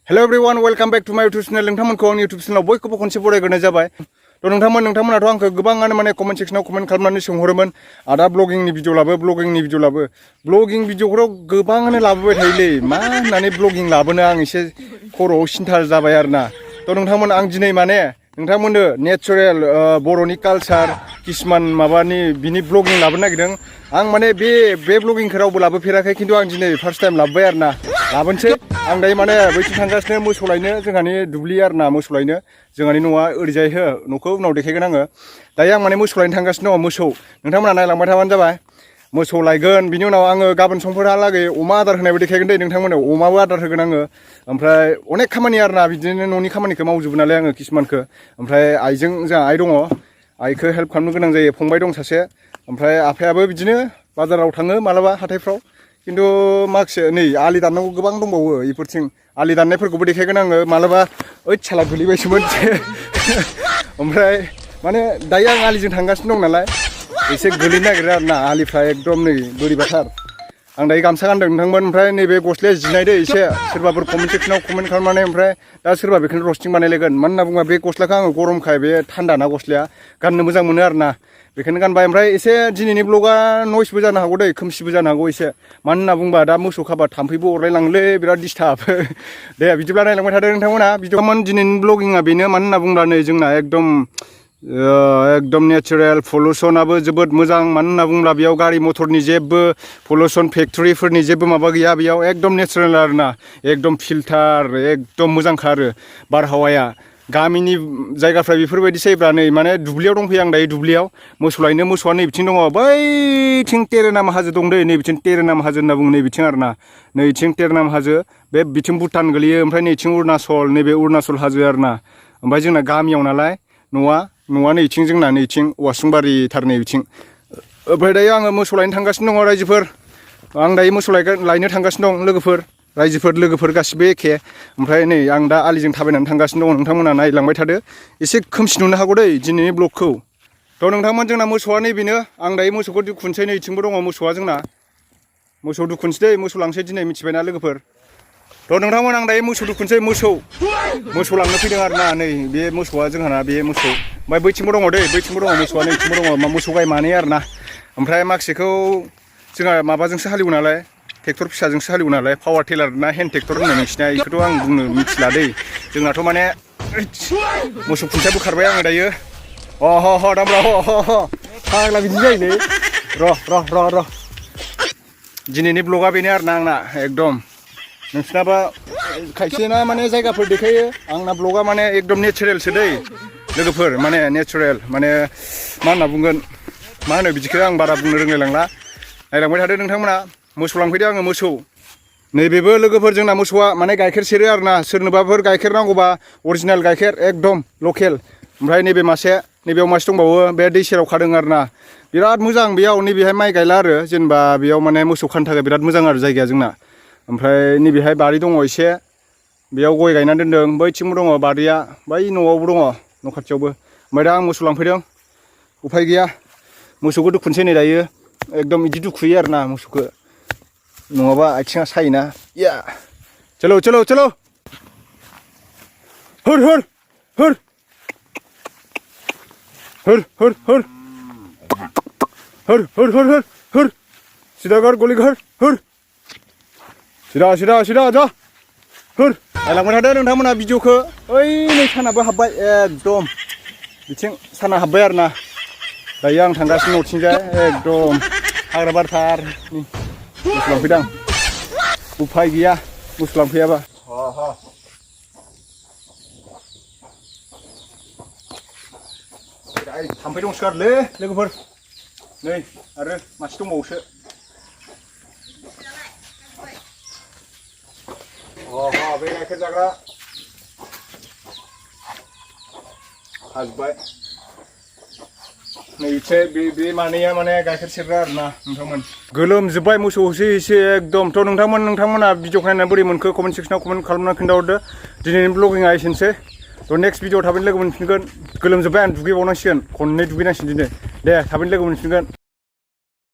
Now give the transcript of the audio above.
Hello everyone, welcome back to my YouTube channel. नोंथांमोनखौ आंनि YouTube channel बयखौबो खनसे बरायग्रोनाय जाबाय। नोंथांमोनाथ' आंखौ गोबाङानो माने कमेन्ट सेक्सनाव कमेन्ट खालामनानै सोंहरोमोन आदा ब्लगिंनि भिडिअ लाबो ब्लगिं भिडिअखौथ' गोबाङानो लाबोबाय थायोलै मा होननानै ब्लगिं लाबोनो आं एसे खर'आव सिन्था जाबाय आरोना। नोंथांमोन आं दिनै माने नोंथांमोननो नेचारेल बर'नि कालचार किसुमान माबानि बिनि ब्लगिं लाबोनो नागिरदों। आं माने बे ब्लगिंखौ रावबो लाबोफेराखै खिन्थु आं दिनै फार्स्ट टाइम लाबोबाय आरोना। लाबोनोसै आं दायो माने बैथिं थांगासिनो मोसौ लायनो जोंहानि दुब्लि आरोना मोसौ लायनो जोंहानि न'आ ओरैजाय हो न'खौ उनाव देखायगोन आङो। दायो आं माने मोसौ लायनो थांगासिनो दङ मोसौ नोंथांमोना नायलांबाय थाबानो जाबाय। मोसौ लायगोन बिनि उनाव आङो गाबोन समफोरहालागै अमा आदार होनायबो देखायगोन दे नोंथांमोननो अमाबो आदार होगोन आङो। ओमफ्राय अनेक खामानि आरोना बिदिनो न'नि खामानिखौ मावजोबो नालाय आङो किसुमानखौ। ओमफ्राय आइजों जोंहा आइ दङ आइखौ हेल्प खालामनो गोनां जायो फंबाय दं सासे। ओमफ्राय आफायाबो बिदिनो बाजाराव थाङो मालाबा हाथायफ्राव खिन्थु माखासे नै आलि दाननांगौ गोबां दंबावो इफोरथिं आलि दाननायफोरखौबो देखायगोन आङो मालाबा ओइद साला गोलैबायसोमोन ओमफ्राय माने दायो आं आलिजों थांगासिनो दं नालाय एसे गोलैनो नागिरो आरोना आलिफ्रा एकदम नै बोरैबाथार। आं दायो गामसा गानदों नोंथांमोन ओमफ्राय नैबे गस्लाया जिनायदो एसे सोरबाफोर कमेन्ट सेक्सनाव कमेन्ट खालामनानै ओमफ्राय दा सोरबा बेखौनो रस्टिं बानायलायगोन मानो होनना बुङोबा बे गस्लाखौ आङो गरमखाय बे थान्दा ना गस्लाया गाननो मोजां मोनो आरोना बेखौनो गानबाय। ओमफ्राय एसे दिनैनि ब्लगा नयसबो जानो हागौ दै खोमसिबो जानो हागौ एसे मानो होनना बुंबा दा मोसौ खाबा थाम्फैबो अरलायलाङोलै बिराद डिस्टार्ब दे बिदिब्ला नायलांबाय थादो नोंथांमोना भिडिअमोन दिनैनि ब्लगिंआ बेनो मानो होनना बुंब्ला नै जोंना एकदम नेचारेल पलुसनाबो जोबोद मोजां मानो होनना बुंब्ला बेयाव गारि मथरनि जेबो पलुसन फेक्टरिफोरनि जेबो माबा गैया बेयाव एकदम नेचारेल आरोना एकदम फिल्टार एकदम मोजांखा आरो बारहावाया। गामिनि जायगाफ्रा बेफोरबायदि जायोब्ला नै माने दुब्लियाव दंफैयो आं दायो दुब्लियाव मोसौ लायनो मोसौआ नै बिथिं दङ बैथिं तेरेनाम हाजो दं दै नै बिथिं तेरेनाम हाजो होनना बुङो नै बिथिं आरोना नैथिं तेरेनाम हाजो बे बिथिं भुटान गोलैयो ओमफ्राय नैथिं अरुणाचल नैबे अरुणाचल हाजो आरोना। ओमफ्राय जोंना गामियाव नालाय न'आ नैथिं जोंना नैथिं औवासुंबारिथार नै बिथिं। ओमफ्राय दायो आङो मोसौ लायनो थांगासिनो दङ रायजोफोर आं दायो मोसौ लायनो थांगासिनो दं लोगोफोर गासिबो एखे। ओमफ्राय नै आं दा आलिजों थाबायनानै थांगासिनो दङ नोंथांमोना नायलांबाय थादो एसे खोमसि नुनो हागौ दै दिनैनि ब्लगखौ। नोंथांमोन जोंना मोसौआ नैबेनो आं दायो मोसौखौ दुखुनोसै नैथिंबो दङ मोसौआ जोंना मोसौ दुखुनोसै दै मोसौ लांसै दिनै मिथिबायना लोगोफोर। नोंथांमोन आं दायो मोसौ दुखुनोसै मोसौ लांनो फैदों आरोना नै बे मोसौआ जोंहाना बे मोसौ ओमफ्राय बैथिंबो दङ दै बैथिंबो दङ मोसौआ नैथिंबो दङ मोसौ गाय मानै आरोना। ओमफ्राय माखासेखौ जोंहा माबाजोंसो हालेवो नालाय ट्रेक्टर फिसाजोंसो हालेवो नालाय पावार टेलार ना हेन्ड ट्रेक्टर होनो नोंसिना बेखौथ' आं बुंनो मिथिला दै जोंनाथ' माने मोसौ खुन्थिया बोखारबाय आङो दायो दामब्रा फाग्ला बिदि जायोलै र' दिनैनि ब्लगा बेनो आरोना आंना एकदम नोंसिनाबा खायसेना माने जायगाफोर देखायो आंना ब्लगा माने एकदम नेचारेलसो दै लोगोफोर माने नेचारेल माने मा होनना बुंगोन मा होनो बिदिखौ आं बारा बुंनो रोंलायलांला। नायलांबाय थादो नोंथांमोना मोसौ लांफैदो आङो मोसौ नैबेबो लोगोफोर जोंना मोसौआ माने गाइखेर सेरो आरोना सोरनोबाफोर गाइखेर नांगौबा अरिजिनेल गाइखेर एकदम लकेल। ओमफ्राय नैबे नैबेयाव मासे दंबावो बे दै सेराव खादों आरोना बिराद मोजां बेयाव नैबेहाय माइ गायला आरो जेनेबा बेयाव माने मोसौ खानो थाखाय बिराद मोजां आरो जायगाया जोंना। ओमफ्राय नैबेहाय बारि दङ एसे बेयाव गय गायनानै दोनदों बैथिंबो दङ बारिया बै न'आवबो दङ न' खाथियावबो। ओमफ्राय दा आं मोसौ लांफैदों उफाय गैया मोसौखौ दुखुनोसै नै दायो एकदम बिदि दुखुयो आरोना मोसौखौ नङाबा आथिङा सायोना या चलो हुर सिदा कर गलि कर हुर सिदा जा हुर नायलांबाय थादो नोंथांमोना भिडिअखौ ओइ नै सानाबो हाबबाय एकदम बिथिं साना हाबबाय आरोना दायो आं थांगासिनो न'थिंजाय एकदम हाग्रा बारथार मोसौ लांफैदों उफाय गैया मोसौ लांफैयाबा थाम्फै दंसोगारोलै लोगोफोर नै आरो मासे दंबावोसो बे गाइखेर जाग्रा हाजोबबाय नै एसे बे मानैया माने गाइखेर सेरग्रा आरोना नोंथांमोन गोलोमजोब्बाय मोसौ एसे एकदम नोंथांमोना भिडिअखौ नायनानै बोरै मोनखो कमेन्ट सेक्सनाव कमेन्ट खालामनानै खोन्थाहरदो दिनैनि ब्लगिंआ एसेनोसै नेक्स्ट भिडिअ थाबैनो लोगो मोनफिनगोन गोलोमजोब्बाय आं दुगैबावनांसिगोन खननै दुगैनांसिगोन दिनै दे थाबैनो लोगो मोनफिनगोन।